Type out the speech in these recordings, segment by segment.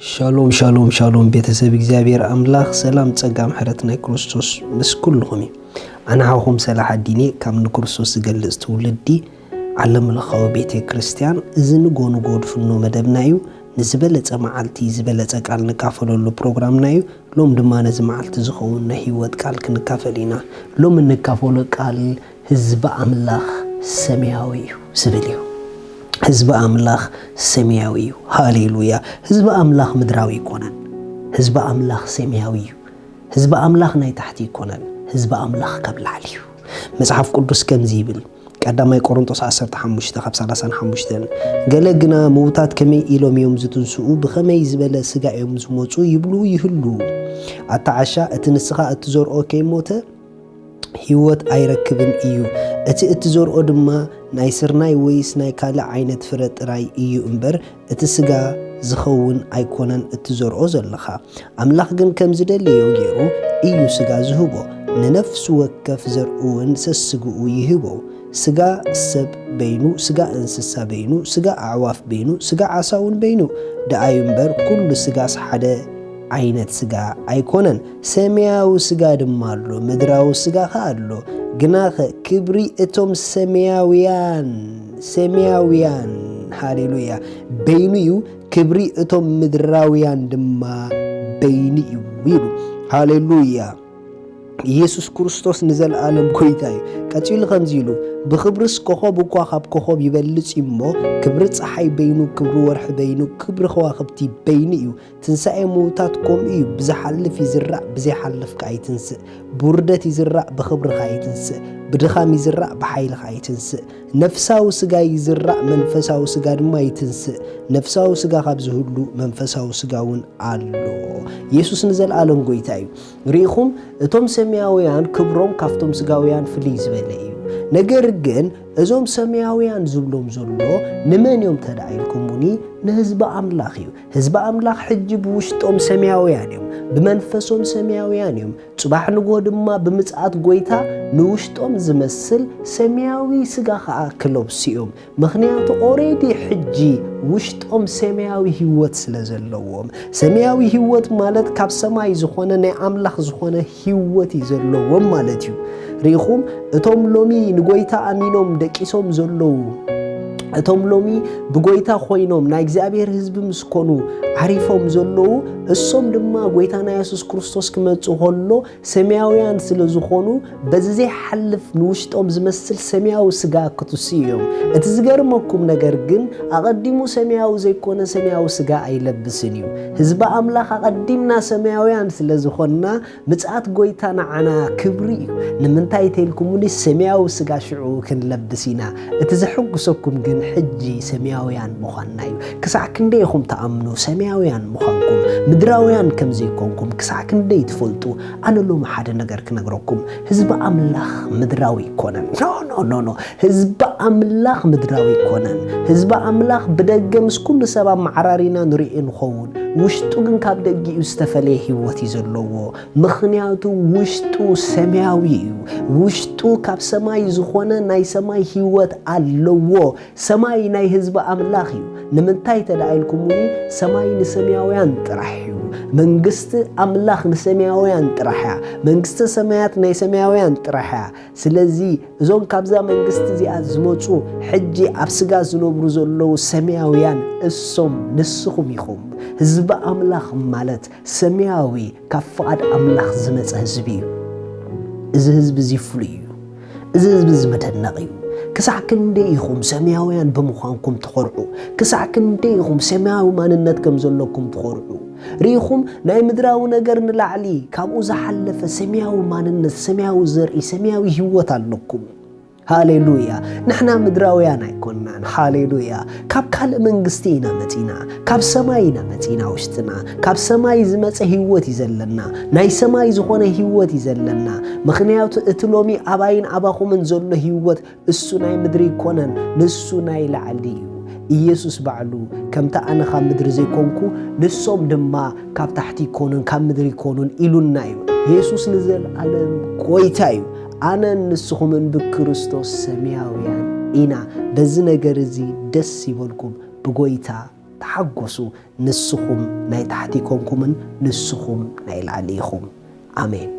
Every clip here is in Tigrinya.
ሻሎም ሻሎም ሻሎም፣ ቤተሰብ እግዚኣብሔር ኣምላኽ፣ ሰላም ጸጋ ምሕረት ናይ ክርስቶስ ምስ ኩልኹም እዩ። ኣነ ሓውኹም ሰላሕ ኣዲኔ ካብ ንክርስቶስ ዝገልጽ ትውልዲ ዓለም ለኻዊ ቤተ ክርስቲያን። እዚ ንጎ ንጎ ድፍኖ መደብና እዩ። ንዝበለጸ መዓልቲ ዝበለጸ ቃል ንካፈለሉ ፕሮግራምና እዩ። ሎም ድማ ነዚ መዓልቲ ዝኸውን ናይ ህይወት ቃል ክንካፈል ኢና። ሎም እንካፈሎ ቃል ህዝቢ ኣምላኽ ሰማያዊ እዩ ዝብል እዩ። ህዝቢ ኣምላኽ ሰማያዊ እዩ። ሃሌሉያ። ህዝቢ ኣምላኽ ምድራዊ ኣይኮነን። ህዝቢ ኣምላኽ ሰማያዊ እዩ። ህዝቢ ኣምላኽ ናይ ታሕቲ ኣይኮነን። ህዝቢ ኣምላኽ ካብ ላዕሊ እዩ። መጽሓፍ ቅዱስ ከምዚ ይብል፣ ቀዳማይ ቆሮንቶስ ዓሰርተ ሓሙሽተ ካብ ሰላሳን ሓሙሽተን፣ ገለ ግና ምውታት ከመይ ኢሎም እዮም ዝትንስኡ፣ ብኸመይ ዝበለ ስጋ እዮም ዝሞጹ ይብሉ ይህሉ። ኣታ ዓሻ፣ እቲ ንስኻ እትዘርኦ ከይሞተ ህይወት ኣይረክብን እዩ። እቲ እትዘርኦ ድማ ናይ ስርናይ ወይስ ናይ ካልእ ዓይነት ፍረ ጥራይ እዩ እምበር፣ እቲ ስጋ ዝኸውን ኣይኮነን እትዘርኦ ዘለኻ። ኣምላኽ ግን ከም ዝደለዮ ገይሩ እዩ ስጋ ዝህቦ፣ ንነፍሲ ወከፍ ዘርኡውን ሰስግኡ ይህቦ። ስጋ ሰብ በይኑ፣ ስጋ እንስሳ በይኑ፣ ስጋ ኣዕዋፍ በይኑ፣ ስጋ ዓሳ እውን በይኑ ደኣዩ እምበር፣ ኩሉ ስጋስ ሓደ ዓይነት ስጋ ኣይኮነን። ሰማያዊ ስጋ ድማ ኣሎ፣ ምድራዊ ስጋ ኸኣ ኣሎ። ግናኸ ክብሪ እቶም ሰማያውያን፣ ሰማያውያን፣ ሃሌሉያ፣ በይኑ እዩ፣ ክብሪ እቶም ምድራውያን ድማ በይኑ እዩ ኢሉ። ሃሌሉያ። ኢየሱስ ክርስቶስ ንዘለኣለም ጐይታ እዩ። ቀጺሉ ከምዚ ኢሉ፣ ብኽብርስ ኮኸብ እኳ ካብ ኮኸብ ይበልጽ እዩ እሞ፣ ክብሪ ጸሓይ በይኑ፣ ክብሪ ወርሒ በይኑ፣ ክብሪ ከዋኽብቲ በይኑ እዩ። ትንሳኤ ምዉታት ከምኡ እዩ። ብዝሓልፍ ይዝራእ፣ ብዘይሓልፍ ከኣ ይትንስእ። ብውርደት ይዝራእ፣ ብኽብሪ ከኣ ይትንስእ። ብድኻም ይዝራእ፣ ብሓይሊ ከኣ ይትንስእ። ነፍሳዊ ስጋ ይዝራእ፣ መንፈሳዊ ስጋ ድማ ይትንስእ። ነፍሳዊ ስጋ ካብ ዝህሉ፣ መንፈሳዊ ስጋ እውን ኣሎ። የሱስ ንዘለኣለም ጐይታ እዩ። ርኢኹም፣ እቶም ሰማያውያን ክብሮም ካብቶም ስጋውያን ፍልይ ዝበለ እዩ። ነገር ግን እዞም ሰማያውያን ዝብሎም ዘሎ ንመን እዮም ተዳ ኢልኩሙኒ? ንህዝቢ ኣምላኽ እዩ። ህዝቢ ኣምላኽ ሕጂ ብውሽጦም ሰማያውያን እዮም፣ ብመንፈሶም ሰማያውያን እዮም። ጽባሕ ንግሆ ድማ ብምጽኣት ጐይታ ንውሽጦም ዝመስል ሰማያዊ ስጋ ኸኣ ክለብሱ እዮም። ምኽንያቱ ኦሬዲ ሕጂ ውሽጦም ሰማያዊ ህይወት ስለ ዘለዎም። ሰማያዊ ህይወት ማለት ካብ ሰማይ ዝኾነ ናይ ኣምላኽ ዝኾነ ህይወት እዩ ዘለዎም ማለት እዩ። ርኢኹም፣ እቶም ሎሚ ንጎይታ ኣሚኖም ደቂሶም ዘለዉ፣ እቶም ሎሚ ብጎይታ ኮይኖም ናይ እግዚኣብሔር ህዝቢ ምስ ኮኑ ዓሪፎም ዘለዉ፣ እሶም ድማ ጎይታና የሱስ ክርስቶስ ክመጽእ ከሎ ሰማያውያን ስለ ዝኾኑ፣ በዚ ዘይሓልፍ ንውሽጦም ዝመስል ሰማያዊ ስጋ ክትስኡ እዮም። እቲ ዝገርመኩም ነገር ግን፣ ኣቐዲሙ ሰማያዊ ዘይኮነ ሰማያዊ ስጋ ኣይለብስን እዩ። ህዝቢ ኣምላኽ ኣቐዲምና ሰማያውያን ስለ ዝኾንና፣ ምጽኣት ጐይታ ንዓና ክብሪ እዩ። ንምንታይ ተይልኩምኒ፣ ሰማያዊ ስጋ ሽዑ ክንለብስ ኢና። እቲ ዘሐጉሰኩም ግን ሕጂ ሰማያውያን ምዃንና እዩ። ክሳዕ ክንደይ ኢኹም ትኣምኑ ሰማያውያን ምዃንኩም? ምድራውያን ከም ዘይኮንኩም ክሳዕ ክንደይ ትፈልጡ? ኣነ ሎሚ ሓደ ነገር ክነግረኩም። ህዝቢ ኣምላኽ ምድራዊ ኣይኮነን። ኖ፣ ኖ፣ ኖ፣ ኖ። ህዝቢ ኣምላኽ ምድራዊ ኣይኮነን። ህዝቢ ኣምላኽ ብደገ ምስ ኩሉ ሰብ ኣመዓራሪና ንርእዮ ንኸውን። ውሽጡ ግን ካብ ደጊኡ ዝተፈለየ ህይወት እዩ ዘለዎ። ምኽንያቱ ውሽጡ ሰማያዊ እዩ። ውሽጡ ካብ ሰማይ ዝኾነ ናይ ሰማይ ህይወት ኣለዎ። ሰማይ ናይ ህዝቢ ኣምላኽ እዩ። ንምንታይ ተዳ ኢልኩምኒ፣ ሰማይ ንሰማያውያን ጥራሕ እዩ። መንግስቲ ኣምላኽ ንሰማያውያን ጥራሕ እያ። መንግስተ ሰማያት ናይ ሰማያውያን ጥራሕ እያ። ስለዚ እዞም ካብዛ መንግስቲ እዚኣ ዝመጹ፣ ሕጂ ኣብ ስጋ ዝነብሩ ዘለዉ ሰማያውያን እሶም ንስኹም ኢኹም። ህዝቢ ኣምላኽ ማለት ሰማያዊ ካብ ፍቓድ ኣምላኽ ዝመጸ ህዝቢ እዩ። እዚ ህዝቢ እዚ ፍሉይ እዩ። እዚ ህዝቢ እዚ መደነቕ እዩ። ክሳዕ ክንደይ ኢኹም ሰማያውያን ብምዃንኩም ትኾርዑ? ክሳዕ ክንደይ ኢኹም ሰማያዊ ማንነት ከም ዘለኩም ትኾርዑ? ርኢኹም፣ ናይ ምድራዊ ነገር ንላዕሊ ካብኡ ዝሓለፈ ሰማያዊ ማንነት፣ ሰማያዊ ዘርኢ፣ ሰማያዊ ህይወት ኣለኩም። ሃሌሉያ። ንሕና ምድራውያን ኣይኮንናን። ሃሌሉያ። ካብ ካልእ መንግስቲ ኢና መጺና፣ ካብ ሰማይ ኢና መጺና። ውሽጥና ካብ ሰማይ ዝመጸ ህይወት እዩ ዘለና። ናይ ሰማይ ዝኾነ ህይወት እዩ ዘለና። ምኽንያቱ እቲ ሎሚ ኣባይን ኣባኹምን ዘሎ ህይወት እሱ ናይ ምድሪ ኣይኮነን፣ ንሱ ናይ ላዕሊ እዩ። ኢየሱስ ባዕሉ፣ "ከምቲ ኣነ ካብ ምድሪ ዘይኮንኩ፣ ንሶም ድማ ካብ ታሕቲ ኣይኮኑን፣ ካብ ምድሪ ኣይኮኑን" ኢሉና እዩ። የሱስ ንዘለኣለም ጐይታ እዩ። ኣነን ንስኹምን ብክርስቶስ ሰማያውያን ኢና። በዚ ነገር እዚ ደስ ይበልኩም፣ ብጐይታ ተሓጎሱ፣ ንስኹም ናይ ታሕቲ ኣይኮንኩምን፣ ንስኹም ናይ ላዕሊ ኢኹም። ኣሜን።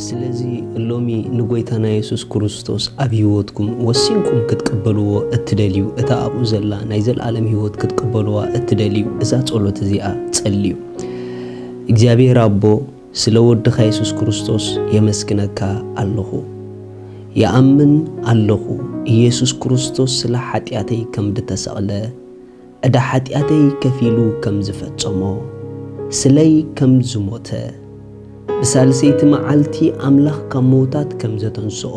ስለዚ ሎሚ ንጎይታና የሱስ ክርስቶስ ኣብ ህይወትኩም ወሲንኩም ክትቅበልዎ እትደልዩ፣ እታ ኣብኡ ዘላ ናይ ዘለኣለም ህይወት ክትቅበልዋ እትደልዩ፣ እዛ ጸሎት እዚኣ ጸልዩ። እግዚኣብሔር ኣቦ፣ ስለ ወድኻ የሱስ ክርስቶስ የመስግነካ ኣለኹ። ይኣምን ኣለኹ፣ ኢየሱስ ክርስቶስ ስለ ሓጢኣተይ ከም ዝተሰቕለ፣ ዕዳ ሓጢኣተይ ከፊሉ ከም ዝፈጸሞ፣ ስለይ ከም ዝሞተ፣ ብሳልሰይቲ መዓልቲ ኣምላኽ ካብ ምዉታት ከም ዘተንስኦ፣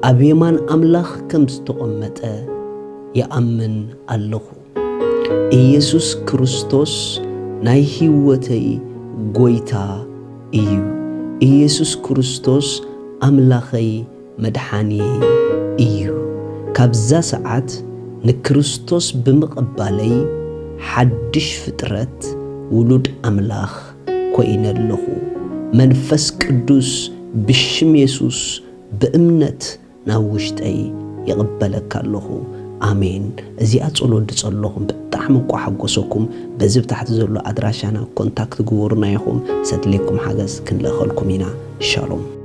ኣብ የማን ኣምላኽ ከም ዝተቐመጠ ይኣምን ኣለኹ። ኢየሱስ ክርስቶስ ናይ ህይወተይ ጎይታ እዩ። ኢየሱስ ክርስቶስ ኣምላኸይ መድሓንየይ እዩ። ካብዛ ሰዓት ንክርስቶስ ብምቕባለይ ሓድሽ ፍጥረት፣ ውሉድ ኣምላኽ ኮይነ ኣለኹ። መንፈስ ቅዱስ ብሽም የሱስ ብእምነት ናብ ውሽጠይ ይቕበለካ ኣለኹ። ኣሜን። እዚኣ ጸሎት ዝጸለኹም ብጣዕሚ እንቋ ሓጎሰኩም። በዚ ብታሕቲ ዘሎ ኣድራሻና ኮንታክት ግበሩና ኢኹም። ዘድልየኩም ሓገዝ ክንልእኸልኩም ኢና። ሻሎም።